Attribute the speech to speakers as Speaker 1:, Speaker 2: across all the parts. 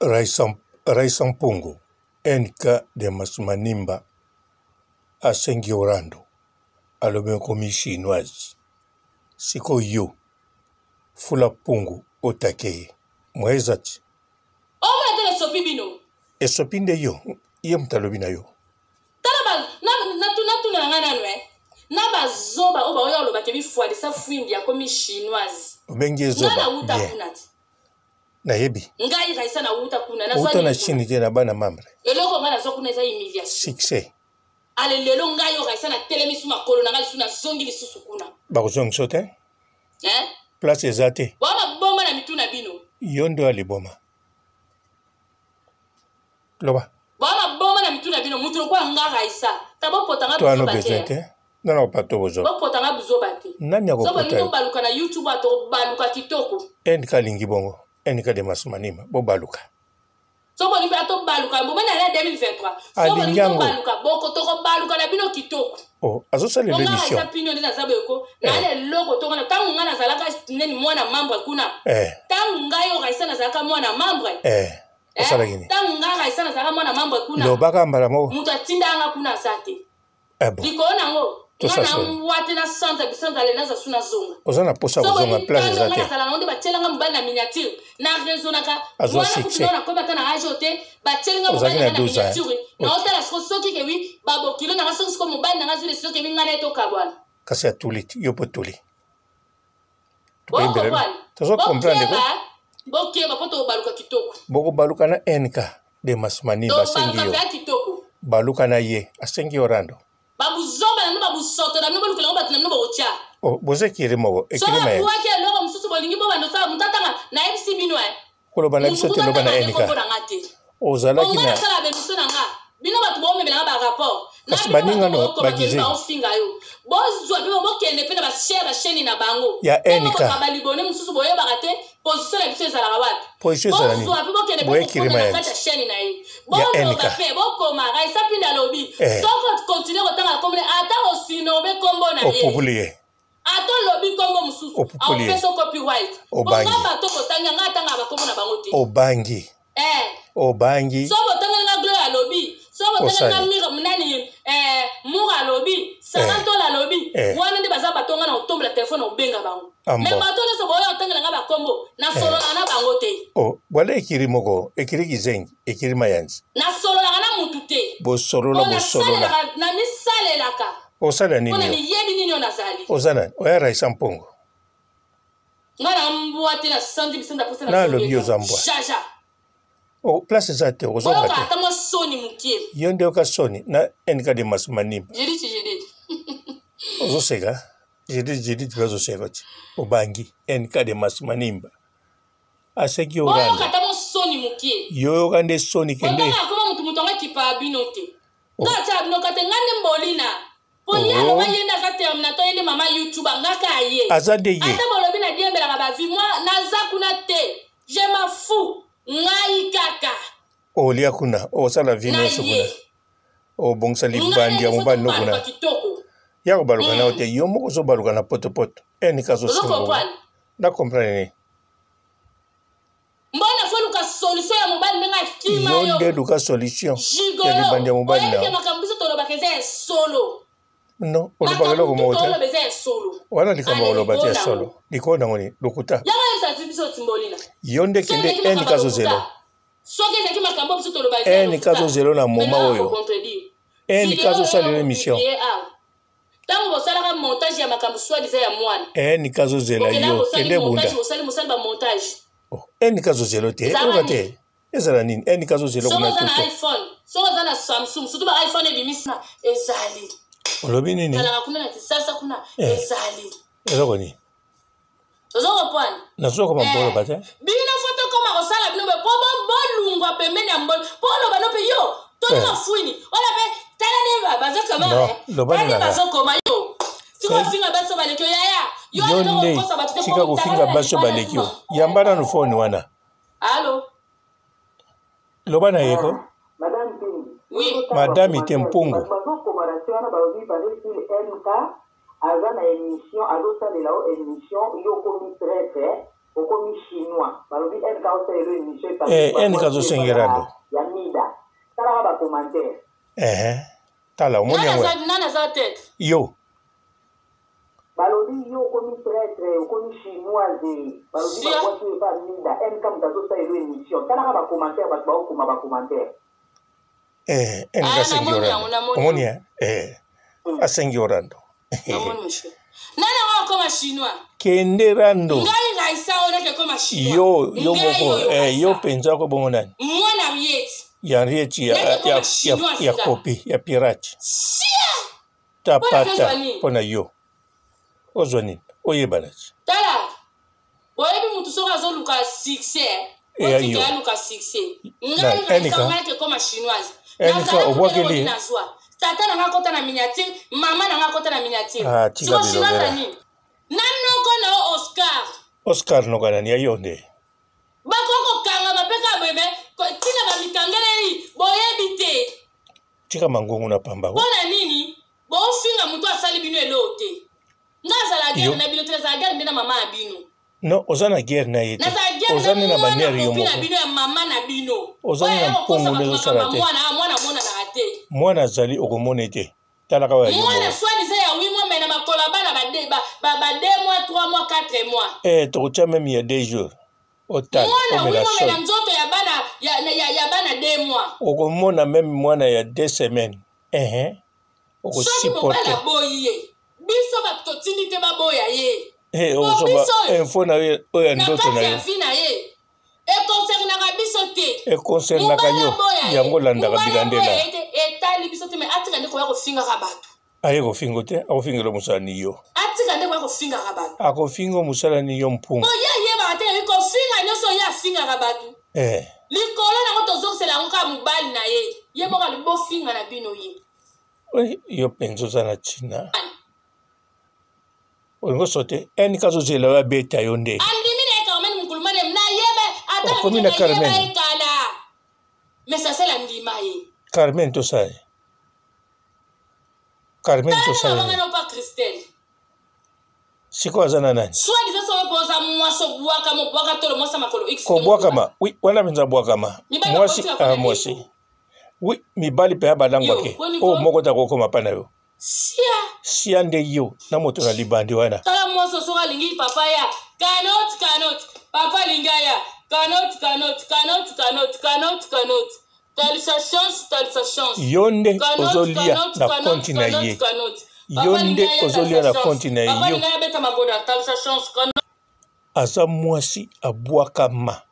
Speaker 1: Raissa Mpongo, NK de Masumanimba asengi yo rando, alobi okomi chinoise. Sikoyo yo fula pungu otake ye moyen eza te.
Speaker 2: Omona te esopi bino.
Speaker 1: Esopi nde yo, ye moto alobi na yo.
Speaker 2: Tala ba na na tuna na nga nanu eh. Na ba zoba oyo baoya koloba ke bifualisa fwimbi akomi chinoise.
Speaker 1: Obengi ye zoba.
Speaker 2: Nga na wuta
Speaker 1: Bien.
Speaker 2: kuna te.
Speaker 1: Nayebi.
Speaker 2: Ngai Raissa na wuta kuna. Nazwa
Speaker 1: Outa na
Speaker 2: nini kuna?
Speaker 1: Chine te na bana membre.
Speaker 2: Eloko nga nazwa kuna eza humiliation.
Speaker 1: Succès.
Speaker 2: Ale lelo ngai oyo Raissa na telemi su makolo na ngai lisusu nazongi lisusu kuna.
Speaker 1: Bakozongisa yo te.
Speaker 2: Hein?
Speaker 1: Place eza te.
Speaker 2: Boa maboma na mitu na bino.
Speaker 1: Yo nde oya liboma. Loba.
Speaker 2: Boa maboma na mitu na bino. Mutu lokola nga Raissa. Ta bopota nga
Speaker 1: Toi no
Speaker 2: buzoba
Speaker 1: besoin
Speaker 2: te.
Speaker 1: te. Nani akopata bozoba?
Speaker 2: Bopota nga buzoba te.
Speaker 1: Nani
Speaker 2: Soki
Speaker 1: akopota
Speaker 2: bolingi
Speaker 1: yo?
Speaker 2: tobaluka na YouTube awa tokobaluka kitoko.
Speaker 1: NK alingi bongo. NK de Masumanima. Bobaluka.
Speaker 2: Soki bolingi mpe tobaluka bomoni na 2023. Soki
Speaker 1: Alingi
Speaker 2: bolingi
Speaker 1: yango.
Speaker 2: tobaluka boko tokobaluka na bino kitoko.
Speaker 1: Oh, azosalela
Speaker 2: Bonga
Speaker 1: emission.
Speaker 2: eza pino nde naza boye ko. Na
Speaker 1: Eh.
Speaker 2: eloko to ngana tango nga nazalaka neni mwana membre kuna.
Speaker 1: Eh.
Speaker 2: Tango ngai oyo Raissa nazalaka mwana membre.
Speaker 1: Eh.
Speaker 2: Eh,
Speaker 1: Osalaki nini?
Speaker 2: Tango nga Raissa nazalaka mwana membre kuna.
Speaker 1: Lobaka mbala moko.
Speaker 2: Moto atinda nga kuna aza te.
Speaker 1: Eh bon.
Speaker 2: Likolo na yango nga
Speaker 1: Tosala
Speaker 2: na
Speaker 1: soni.
Speaker 2: mbwa te na sanza bisanza le naza su nazonga.
Speaker 1: Oza na posa ya
Speaker 2: Soki
Speaker 1: kozonga
Speaker 2: oyebi
Speaker 1: place
Speaker 2: kando
Speaker 1: eza
Speaker 2: nga
Speaker 1: te.
Speaker 2: nazala nango nde batiela nga mobali na miniature na raisonnaka
Speaker 1: Azwa
Speaker 2: wana kutu
Speaker 1: succès.
Speaker 2: nao nakomi ata na age oyo te batieli nga
Speaker 1: Ozalaki
Speaker 2: mobali na
Speaker 1: na
Speaker 2: nga na
Speaker 1: 12 ans.
Speaker 2: miniature
Speaker 1: Ok.
Speaker 2: naotala siko soki ke wi babokilo na nga soki siko mobali na nga azwi lesio ke wi nga na ye tokabwana.
Speaker 1: Kasi atuli te, yo mpe otuli. Tokoyembela
Speaker 2: Bokopwana.
Speaker 1: Tozo comprendre ko.
Speaker 2: Bokeba, bokeba po tokobaluka kitoko.
Speaker 1: Bokobaluka na NK de Masmani basengi
Speaker 2: Tobaluka
Speaker 1: yo.
Speaker 2: mpenza kitoko.
Speaker 1: Baluka na ye asengi yo rando.
Speaker 2: Babuzoba na bino babusoto na bino bolukela yango bato na bino bokotya.
Speaker 1: Oh, boza ekiri moko
Speaker 2: Soki
Speaker 1: ekiri mayele.
Speaker 2: abuaki eloko mosusu bolingi bobanda osala moto atanga nayebisi bino eh.
Speaker 1: Koloba na
Speaker 2: Moto
Speaker 1: biso
Speaker 2: kutu
Speaker 1: te loba na
Speaker 2: atanga nde
Speaker 1: NK.
Speaker 2: kombo na nga te.
Speaker 1: Ozalaki
Speaker 2: Bongo
Speaker 1: na
Speaker 2: nasala ba emission na nga. Bino bato bomemela nga ba rapport. Na
Speaker 1: kasi
Speaker 2: bino
Speaker 1: baninga
Speaker 2: bato
Speaker 1: no
Speaker 2: bokoma toli
Speaker 1: bagizengi
Speaker 2: baofinga yo. Bozwa pe bokende pe na ba share ba chaîne na bango.
Speaker 1: ya
Speaker 2: Pe
Speaker 1: NK.
Speaker 2: bokoma ba libone mosusu boyebaka te position na biso ezalaka wapi.
Speaker 1: Position ezala nini?
Speaker 2: Bozwa pe bokende pe
Speaker 1: Boyekiri
Speaker 2: kokota na
Speaker 1: mayele
Speaker 2: kati ya chaîne na ye.
Speaker 1: ya
Speaker 2: Boloba
Speaker 1: NK.
Speaker 2: pe bokoma Raissa Pinda alobi
Speaker 1: Eh,
Speaker 2: soki okontinue kotanga kombo na ye ata osinome kombo na ye.
Speaker 1: opupuli ye.
Speaker 2: Ata olobi kombo mosusu
Speaker 1: Opupoli ye.
Speaker 2: akopesa yo copyright. Po nga
Speaker 1: Obangi.
Speaker 2: bato botangi nga atangaka ba kombo na bango te.
Speaker 1: Obangi.
Speaker 2: Eh.
Speaker 1: Obangi.
Speaker 2: So botangeli nga Gloria alobi, so botangeli nga
Speaker 1: Osali.
Speaker 2: Mira nani eh Mura alobi, Sarah
Speaker 1: Eh.
Speaker 2: Ntola alobi,
Speaker 1: Eh.
Speaker 2: wana nde baza bato nga na kotombola telefone na kobenga bango.
Speaker 1: Ah
Speaker 2: Mais
Speaker 1: bon.
Speaker 2: bato nyonso boya kotangela nga ba kombo,
Speaker 1: Eh.
Speaker 2: nasololaka na bango te.
Speaker 1: Oh, bwala ekiri moko, ekiri kizengi, ekiri mayanzi.
Speaker 2: Nasololaka na mutu te.
Speaker 1: Bosolola
Speaker 2: Po
Speaker 1: bosolola.
Speaker 2: nasalelaka, namisalelaka.
Speaker 1: Osala
Speaker 2: Mpo
Speaker 1: nini
Speaker 2: na
Speaker 1: yo?
Speaker 2: miyebi nini oyo nazali.
Speaker 1: Oza nani? Oya Raissa Mpongo.
Speaker 2: Nga na mbwa te na sanzi bisanza posa na
Speaker 1: Na alobi
Speaker 2: zongela.
Speaker 1: oza mbwa.
Speaker 2: Jaja.
Speaker 1: Oh, place eza te okozonga
Speaker 2: Boyoka
Speaker 1: te.
Speaker 2: ata mwa soni mokie.
Speaker 1: Yo nde yoka soni na NK de Masumanimba.
Speaker 2: Judith Judith.
Speaker 1: Ozoseka? Judith Judith pe azoseka ti. Obangi NK de Masumanimba. Aseki yo
Speaker 2: Boyoka
Speaker 1: rando.
Speaker 2: ata mwa soni mokie.
Speaker 1: Yo yoka nde soni kende.
Speaker 2: Botanga akoma mutu mutu yango ekipa bino te.
Speaker 1: Oh.
Speaker 2: Nga atia bino kate nga nde mbolina. Po ye
Speaker 1: Oh.
Speaker 2: aloba ye nde aza terminator ye nde mama YouTube nga ka ye.
Speaker 1: Aza nde ye.
Speaker 2: Ata bolobi na diembelaka ba vie moi naza kuna te. Je m'en fous. Ngai kaka.
Speaker 1: Olia kuna, osala vie
Speaker 2: Na
Speaker 1: nyonso kuna.
Speaker 2: ye.
Speaker 1: Obongisa
Speaker 2: Ngai
Speaker 1: libandi
Speaker 2: na
Speaker 1: ya
Speaker 2: biso
Speaker 1: mobali no
Speaker 2: tobaluka
Speaker 1: kuna.
Speaker 2: kitoko.
Speaker 1: Ya kobaluka na yo
Speaker 2: Mm.
Speaker 1: te, yo moko ozobaluka na potopoto. NK
Speaker 2: Ozo
Speaker 1: azosenga bongo.
Speaker 2: comprendre?
Speaker 1: Na comprendre nini?
Speaker 2: Mbona fo luka solution ya mobali ndenge akima
Speaker 1: Yo
Speaker 2: yo.
Speaker 1: nde luka solution ya
Speaker 2: Gigolo,
Speaker 1: libandi ya mobali
Speaker 2: oyebi
Speaker 1: na
Speaker 2: ke
Speaker 1: yo.
Speaker 2: makambo biso tolobaka eza ya solo.
Speaker 1: Non, olobaka
Speaker 2: Makambo
Speaker 1: eloko
Speaker 2: tu
Speaker 1: moko te.
Speaker 2: toloba eza ya solo.
Speaker 1: Wana likambo
Speaker 2: Ale
Speaker 1: koloba te
Speaker 2: likolo
Speaker 1: ya
Speaker 2: nango.
Speaker 1: solo. Likolo nango nini? Lokuta.
Speaker 2: Yango oyebisa ti biso timbolina.
Speaker 1: Yo nde
Speaker 2: Soki
Speaker 1: kende
Speaker 2: ezalaki
Speaker 1: NK
Speaker 2: makambo ya
Speaker 1: azozela.
Speaker 2: lokuta. Soki ezalaki makambo biso toloba eza ya
Speaker 1: NK
Speaker 2: lokuta.
Speaker 1: azozela na
Speaker 2: Mais
Speaker 1: moment
Speaker 2: nanga
Speaker 1: oyo.
Speaker 2: ko contredire.
Speaker 1: NK
Speaker 2: Video oyo
Speaker 1: azosalela
Speaker 2: ya
Speaker 1: emission.
Speaker 2: kopublier awa. Tango bosalaka montage ya makambo soit disant ya mwana.
Speaker 1: NK azozela
Speaker 2: Bokenda
Speaker 1: yo.
Speaker 2: bosali
Speaker 1: Kende
Speaker 2: montage,
Speaker 1: bunda.
Speaker 2: bosali mosali ba montage.
Speaker 1: Oh, NK azozela te.
Speaker 2: Ezalaka
Speaker 1: Oyoka
Speaker 2: nini?
Speaker 1: te. Ezala nini? NK azozela
Speaker 2: Soki
Speaker 1: kuna
Speaker 2: oza na
Speaker 1: toto.
Speaker 2: iPhone, soki oza na Samsung, surtout ba iPhone ebimisi na ezali.
Speaker 1: Olobi nini?
Speaker 2: Ezalaka kuna na Kisasa kuna
Speaker 1: Eh.
Speaker 2: ezali.
Speaker 1: Eloko nini?
Speaker 2: Ozo comprendre?
Speaker 1: Nazoka
Speaker 2: Eh,
Speaker 1: mabolo te.
Speaker 2: bino fo tokoma kosala bino be po bolungwa pembeni ya mboli po oloba no mpe yo toni
Speaker 1: Eh.
Speaker 2: mafuini ola mpe tala nde bazokoma
Speaker 1: No, loba
Speaker 2: tala nde
Speaker 1: nanga.
Speaker 2: bazokoma yo tika kofinga baso baleki yo yaya yo
Speaker 1: Yo
Speaker 2: tika
Speaker 1: nde
Speaker 2: kokosa bato te
Speaker 1: tika
Speaker 2: po
Speaker 1: kofinga
Speaker 2: mutakala na
Speaker 1: baso
Speaker 2: libanda
Speaker 1: baleki yo.
Speaker 2: tuma
Speaker 1: Yamba nanu phone wana.
Speaker 2: alo
Speaker 1: Loba na ye ko.
Speaker 3: Madame Pindi,
Speaker 2: Oui.
Speaker 1: Madame te mpungu.
Speaker 3: bato bazokoma na se wana balobi paraît-il MK aza na émission azosalela yo émission yo okomi traître. Okomi chinois balobi NK osalelo emission
Speaker 1: Eh, NK azosenga rando.
Speaker 3: Ya mida talaka ba commentaire.
Speaker 1: Eh, tala omoni yango.
Speaker 2: Nani aza tete?
Speaker 1: Yo.
Speaker 3: Balobi yo okomi traitre okomi chinoise balobi babwaki yo epa mida NK moto azosalelo emission talaka ba commentaire bato baokoma ba commentaire.
Speaker 1: Eh, NK
Speaker 2: Ah,
Speaker 1: asengi yo
Speaker 2: namoni yango,
Speaker 1: rando.
Speaker 2: namoni
Speaker 1: Omoni
Speaker 2: yango.
Speaker 1: eh? Eh, asengi yo rando.
Speaker 2: Namoni monsieur. Nani yango akoma chinois?
Speaker 1: Kende rando.
Speaker 2: Ngai Raissa oyo nake koma chinois.
Speaker 1: Yo, yo
Speaker 2: Ngai
Speaker 1: moko,
Speaker 2: oyo
Speaker 1: eh,
Speaker 2: Raissa.
Speaker 1: yo mpenza ko bongo nani?
Speaker 2: Mwana Henriette.
Speaker 1: Ya Henriette ya,
Speaker 2: Nake
Speaker 1: ya,
Speaker 2: koma
Speaker 1: ya,
Speaker 2: chinois
Speaker 1: ya
Speaker 2: nga.
Speaker 1: kopi, ya pirate.
Speaker 2: Sia! Mpona
Speaker 1: Tapata
Speaker 2: kozwa nini?
Speaker 1: mpo na yo. Ozwa nini? Oyebana ti.
Speaker 2: Tala. Boyebi mutu soki azoluka succès.
Speaker 1: Eya
Speaker 2: Otika
Speaker 1: yo.
Speaker 2: aluka succès.
Speaker 1: Na
Speaker 2: Ngai Raissa
Speaker 1: Enika.
Speaker 2: ngai nake koma chinoise.
Speaker 1: Enika
Speaker 2: Nazala
Speaker 1: obwakeli.
Speaker 2: kutu nazwa. Tata na nga akota na miniature, mama na nga akota na miniature.
Speaker 1: Ah, tika
Speaker 2: Siko chinoise
Speaker 1: bilobela.
Speaker 2: ya nini? Na noko na yo Oscar.
Speaker 1: Oscar noka nani ya yo nde.
Speaker 2: Bakoki kokangama mpe kaka boye me ntina bamikangeleli boyebi te.
Speaker 1: Tika mangungu na pamba.
Speaker 2: Mpo na nini bofinga moto asali bino eloo te? Nga azala guerre
Speaker 1: Yo.
Speaker 2: na bino te, nazala guerre nde na mama ya bino.
Speaker 1: Non, oza na guerre na ye te.
Speaker 2: Nazala guerre
Speaker 1: Oza nde
Speaker 2: na
Speaker 1: na
Speaker 2: mwana
Speaker 1: banere yo
Speaker 2: kopi na
Speaker 1: moko.
Speaker 2: bino ya mama na bino.
Speaker 1: Oza nde
Speaker 2: Oyo
Speaker 1: na
Speaker 2: ya kokosa
Speaker 1: mpongo nde
Speaker 2: bato
Speaker 1: ezosala
Speaker 2: makambo
Speaker 1: te.
Speaker 2: mwana, ah, mwana amonanaka te.
Speaker 1: Mwana azali okomona ete. Talaka oyo ya yo
Speaker 2: Mwana
Speaker 1: moko.
Speaker 2: soit disant ya 8 mois mais na makolo ya bana ba 2 mois, 3 mois, 4 mois.
Speaker 1: Eh, tokotia meme ya 2 jours. Otala,
Speaker 2: Mwana 8
Speaker 1: omela
Speaker 2: mois mais na
Speaker 1: soi.
Speaker 2: nzoto ya bana ya bana 2 mois.
Speaker 1: Okomona meme mwana ya 2 semaines. Eh,
Speaker 2: Soki mobali
Speaker 1: okosupporte.
Speaker 2: aboyi ye, biso bato totindi te baboya ye.
Speaker 1: Eh,
Speaker 2: Po
Speaker 1: okosoba
Speaker 2: biso oyo,
Speaker 1: info na yo oyo ya
Speaker 2: na
Speaker 1: ndoto
Speaker 2: kati
Speaker 1: na
Speaker 2: ya
Speaker 1: yo.
Speaker 2: vie na ye ekoncernaka biso te.
Speaker 1: Ekoncernaka
Speaker 2: Mobali
Speaker 1: yo.
Speaker 2: aboya ye,
Speaker 1: Yango olandaka
Speaker 2: mobali aboya
Speaker 1: bilandela.
Speaker 2: ye te, etali biso te, mais atika nde koya kofingaka bato.
Speaker 1: Aye kofinga te, akofingela mosala ni yo.
Speaker 2: Atika nde koya kofingaka bato.
Speaker 1: Akofinga mosala ni yo mpungu.
Speaker 2: Po ye ayebaka te, eyi kofinga nyonso ye afingaka bato.
Speaker 1: Eh.
Speaker 2: Likolo nango tozongisela yango kaka mobali na ye. Ye moko alobi bofinga na bino ye.
Speaker 1: Oye, yo mpenza oza na ntina. Olingo sote, NK azozela yo abeta yo nde.
Speaker 2: Andimi na ye Carmen Mukulumane, nayeba, ata
Speaker 1: Okomi na
Speaker 2: nayeba
Speaker 1: Carmen.
Speaker 2: ye kala. Mais sasela ndima ye.
Speaker 1: Carmen tosala. Carmen
Speaker 2: Tala
Speaker 1: tosala.
Speaker 2: mabanga na opa Christelle.
Speaker 1: Sikoyo aza na nani?
Speaker 2: Soit disant soki oza mwasi obwaka mobwaka tolo mwasi ya makolo X.
Speaker 1: Kobwakama. Oui, wana mpenza bwakama.
Speaker 2: Mibali
Speaker 1: Mwasi,
Speaker 2: bakoti
Speaker 1: ah,
Speaker 2: na
Speaker 1: mwasi. Oui, mibali mpe balangwake.
Speaker 2: Yo, boni ko?
Speaker 1: Oyo moko ta kokoma pa na yo.
Speaker 2: Sia.
Speaker 1: Sia nde yo na moto na libandi wana.
Speaker 2: Tala mwasi soki alingi papa ya kanot kanot. Papa alingi aya. Kanot kanot kanot kanot kanot kanot. Talisa chance, talisa chance.
Speaker 1: Yo nde
Speaker 2: Kanot,
Speaker 1: ozolia
Speaker 2: kanot,
Speaker 1: na
Speaker 2: kanot,
Speaker 1: konti na
Speaker 2: kanot,
Speaker 1: ye.
Speaker 2: kanot.
Speaker 1: Yo
Speaker 2: Papa alingi
Speaker 1: nde
Speaker 2: aya,
Speaker 1: ozolia
Speaker 2: talisa
Speaker 1: na
Speaker 2: chance.
Speaker 1: konti na ye.
Speaker 2: Papa
Speaker 1: Yo.
Speaker 2: alingi aya beta magoda, talisa chance, kanot.
Speaker 1: Aza mwasi abwakama.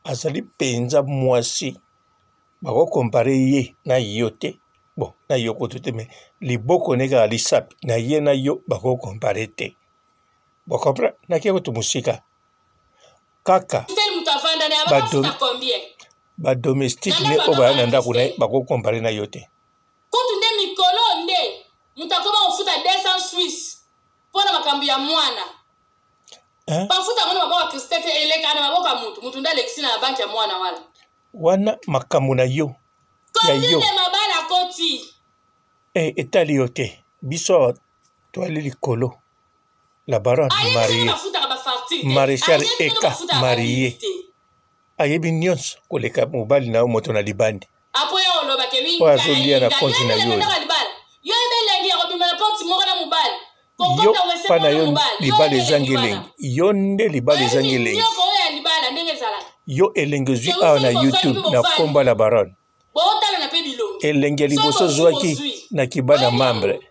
Speaker 1: Azali mpenza mwasi. Bakokompare ye na yo te. Bon, na yo kutu te, mais liboko ne kaka lisapi na ye na yo bakokompare te. Bokomprendre? Nakie kutu mosika. Kaka
Speaker 2: Tel moto avanda na ye, abakofuta combien?
Speaker 1: ba domestique
Speaker 2: Na
Speaker 1: ne
Speaker 2: ndako
Speaker 1: oyo baya na
Speaker 2: ya
Speaker 1: ndako na ye
Speaker 2: Christelle.
Speaker 1: bakokompare na yo te.
Speaker 2: Kutu nde mikolo nde moto akoma kofuta 200 suisse mpo na makambo ya mwana.
Speaker 1: Hein?
Speaker 2: Bafuta yango na maboko ya Christelle te, eleka na maboko ya motu. Motu nde alekisi na banque ya mwana wana.
Speaker 1: Wana makambo na yo. Ya
Speaker 2: Combien
Speaker 1: yo.
Speaker 2: de mabala akoti?
Speaker 1: Eh, etali yo te. Biso awa toali likolo. La baronne
Speaker 2: Ayebi soki
Speaker 1: mariée.
Speaker 2: bafutaka ba facture te.
Speaker 1: Maréchal
Speaker 2: Ayebi soki
Speaker 1: Eka
Speaker 2: bafutaka ba
Speaker 1: mariée.
Speaker 2: bill te.
Speaker 1: Ayebi nyonso koleka mobali na yo moto na libandi.
Speaker 2: Apo ya oloba ke winga,
Speaker 1: Oyo azolia na
Speaker 2: inga.
Speaker 1: konti na
Speaker 2: Yo
Speaker 1: yo.
Speaker 2: ndaka libala. Yo ebe elengi ya kobima na porte moko na mobali.
Speaker 1: Yo
Speaker 2: Kokota wese
Speaker 1: pa na
Speaker 2: moko na
Speaker 1: yo
Speaker 2: mobali. Yo
Speaker 1: libala
Speaker 2: ebe
Speaker 1: ezangi
Speaker 2: elengi wana.
Speaker 1: elengi. Yo nde libala
Speaker 2: Oyebi
Speaker 1: ezangi elengi.
Speaker 2: minyoko oyo ya libala ndenge ezalaka.
Speaker 1: Yo elengi ozwi
Speaker 2: Soki
Speaker 1: awa na
Speaker 2: bozali
Speaker 1: YouTube
Speaker 2: mpe
Speaker 1: na
Speaker 2: bovandi.
Speaker 1: komba la baronne.
Speaker 2: Botalana pe bilongi.
Speaker 1: Elengi ya
Speaker 2: Soki
Speaker 1: liboso
Speaker 2: bozwi,
Speaker 1: ozwaki
Speaker 2: bozwi.
Speaker 1: na kibana
Speaker 2: Oyebi
Speaker 1: membre.
Speaker 2: yango.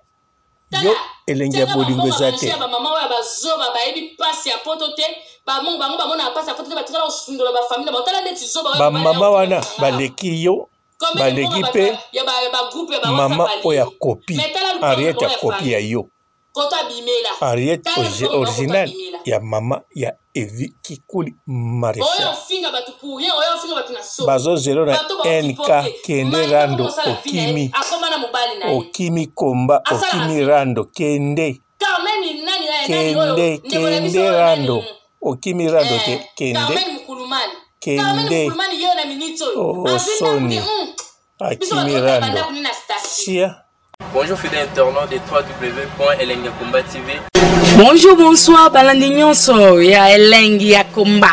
Speaker 1: Yo
Speaker 2: Tala,
Speaker 1: elengi ya
Speaker 2: tiaka
Speaker 1: bolingo
Speaker 2: bambongo
Speaker 1: eza
Speaker 2: ba
Speaker 1: te.
Speaker 2: ya ba mama oyo ya bazoba bayebi pasi ya poto te, bango bango bamonaka pasi ya poto te, batikala kosundola ba famille na bango. Tala ndeti zoba oyo
Speaker 1: Ba
Speaker 2: mobali ya
Speaker 1: mama wana
Speaker 2: kofinga.
Speaker 1: baleki yo,
Speaker 2: Combien de
Speaker 1: baleki
Speaker 2: mbongo
Speaker 1: pe
Speaker 2: bato ya ba groupe ya ba
Speaker 1: mama
Speaker 2: WhatsApp
Speaker 1: oyo ya
Speaker 2: balie.
Speaker 1: copie,
Speaker 2: Mais tala lupango
Speaker 1: Henriette
Speaker 2: bango
Speaker 1: ya
Speaker 2: ya
Speaker 1: copie ya
Speaker 2: famille.
Speaker 1: yo.
Speaker 2: Koto abimela.
Speaker 1: Henriette
Speaker 2: Tala lupango bango koto
Speaker 1: original
Speaker 2: abimela.
Speaker 1: ya mama ya Evi Kikuli Maréchal.
Speaker 2: Oyo ofinga bato pour rien, oyo ofinga bato na soni.
Speaker 1: Bazozelo na
Speaker 2: Bato ba
Speaker 1: NK
Speaker 2: okipote.
Speaker 1: kende
Speaker 2: Malgré
Speaker 1: rando
Speaker 2: comment osala vie na ye,
Speaker 1: okimi.
Speaker 2: akoma na mobali na ye.
Speaker 1: Okimi komba,
Speaker 2: Asala
Speaker 1: okimi
Speaker 2: vie.
Speaker 1: rando kende.
Speaker 2: Carmen nani na ye, nani oyo,
Speaker 1: Kende,
Speaker 2: ndeko na biso
Speaker 1: kende
Speaker 2: oyo nani,
Speaker 1: rando. Okimi rando te, kende.
Speaker 2: Carmen Mukulumani. Carmen
Speaker 1: Kende.
Speaker 2: Mukulumani yo na minute oyo.
Speaker 1: Oh,
Speaker 2: Azwi ndako
Speaker 1: soni.
Speaker 2: te, Biso
Speaker 1: Akimi
Speaker 2: bato otala
Speaker 1: rando.
Speaker 2: bandako nini na statut.
Speaker 1: Sia.
Speaker 4: Bonjour fidèles internautes de www.elengiyakomba TV.
Speaker 2: Bonjour, bonsoir, balandi nyonso ya Elengi ya Komba.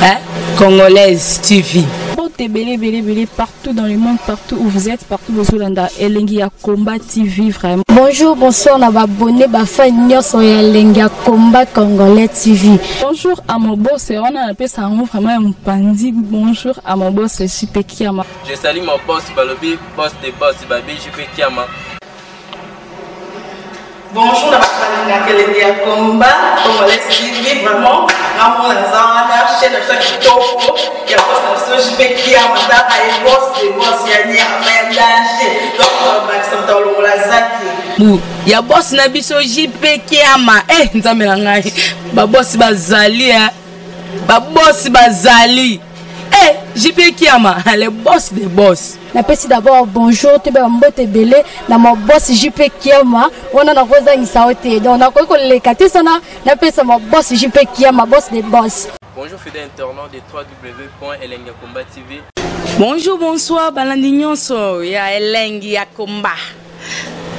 Speaker 2: Hein? Congolaise TV.
Speaker 5: Mbote ebele ebele ebele partout dans le monde, partout où vous êtes, partout bozolanda Elengi ya Combat TV vraiment.
Speaker 6: Bonjour, bonsoir na ba abonné ba fan nyonso ya Elengi ya Combat Congolais TV.
Speaker 5: Bonjour à mon boss, wana napesa yango vraiment ya mopanzi. Bonjour à mon boss JP Kiama.
Speaker 4: Je salue mon boss Balobi, boss de boss Babi JP Kiama.
Speaker 7: Bonjour na bato balingaka elengi ya combat congolais TV vraiment ngamona naza wana chaîne na biso ya kitoko ya boss na biso JP Kiama tala ye boss de boss ya nyama ya danger donc bakisa moto alongola zaki
Speaker 2: bu ya boss na biso JP Kiama eh nzambe na ngai ba boss bazali eh ba boss bazali eh JP Kiama le boss de boss.
Speaker 6: Napesi d'abord bonjour toyeba mbote ebele na ma boss JP Kiama wana nakozangisa yo te donc nakoki koleka te sana napesa ma boss JP Kiama boss de boss.
Speaker 4: Bonjour fidèles internautes de www.elengiyakomba TV.
Speaker 2: Bonjour, bonsoir, balandi nyonso ya Elengi ya Komba.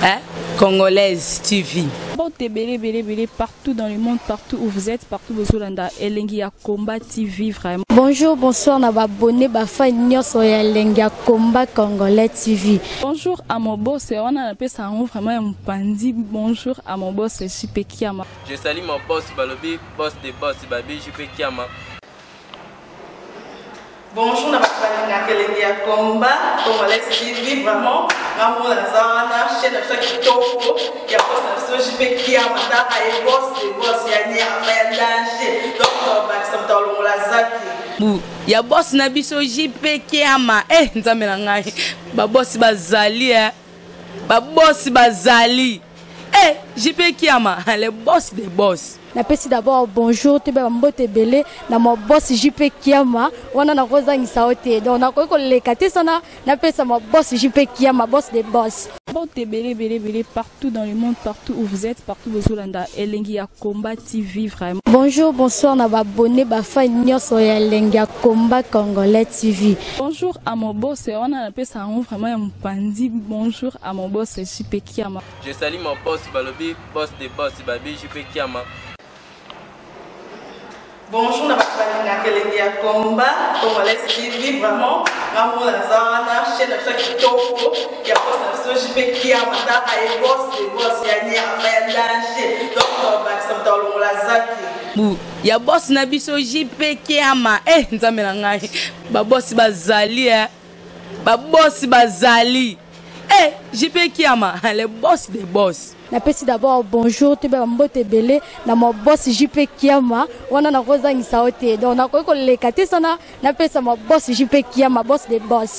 Speaker 2: Hein? Congolaise TV.
Speaker 5: Mbote ebele ebele ebele partout dans le monde, partout où vous êtes, partout bozolanda Elengi ya Combat TV vraiment.
Speaker 6: Bonjour, bonsoir na ba abonné ba fan nyonso ya Elengi ya Combat Congolais TV.
Speaker 5: Bonjour à mon boss, wana napesa yango vraiment ya mopanzi. Bonjour à mon boss JP Kiama.
Speaker 4: Je salue mon boss Balobi, boss de boss Babi JP Kiama.
Speaker 7: Bonjour na bato balingaka elengi ya combat congolais TV vraiment ngamona naza wana chaîne na biso ya kitoko ya boss na biso JP Kiama tala ye boss de boss ya nyama ya danger donc bakisa moto alongola zaki
Speaker 2: bu ya boss na biso JP Kiama eh nzambe na ngai ba boss bazali eh ba boss bazali eh JP Kiama le boss de boss.
Speaker 6: Napesi d'abord bonjour toyeba mbote ebele na ma boss JP Kiama wana nakozangisa yo te donc nakoki koleka te sana napesa ma boss JP Kiama boss de boss.
Speaker 5: Mbote ebele ebele ebele partout dans le monde, partout où vous êtes, partout bozolanda Elengi ya Combat TV vraiment.
Speaker 6: Bonjour, bonsoir na ba abonné ba fan nyonso ya Elengi ya Combat Congolais TV.
Speaker 5: Bonjour à mon boss, wana napesa yango vraiment ya mopanzi. Bonjour à mon boss JP Kiama.
Speaker 4: Je salue mon boss Balobi, boss de boss Babi JP Kiama.
Speaker 7: Bonjour na bato balingaka elengi ya combat congolais TV vraiment ngamona naza wana chaîne na biso ya kitoko ya boss na biso JP Kiama tala ye boss de boss ya nyama ya danger donc bakisa moto alongola zaki
Speaker 2: bu ya boss na biso JP Kiama eh nzambe na ngai ba boss bazali eh ba boss bazali eh JP Kiama le boss de boss.
Speaker 6: Napesi d'abord bonjour toyeba mbote ebele na ma boss JP Kiama wana nakozangisa yo te donc nakoki koleka te sana napesa ma boss JP Kiama boss de boss.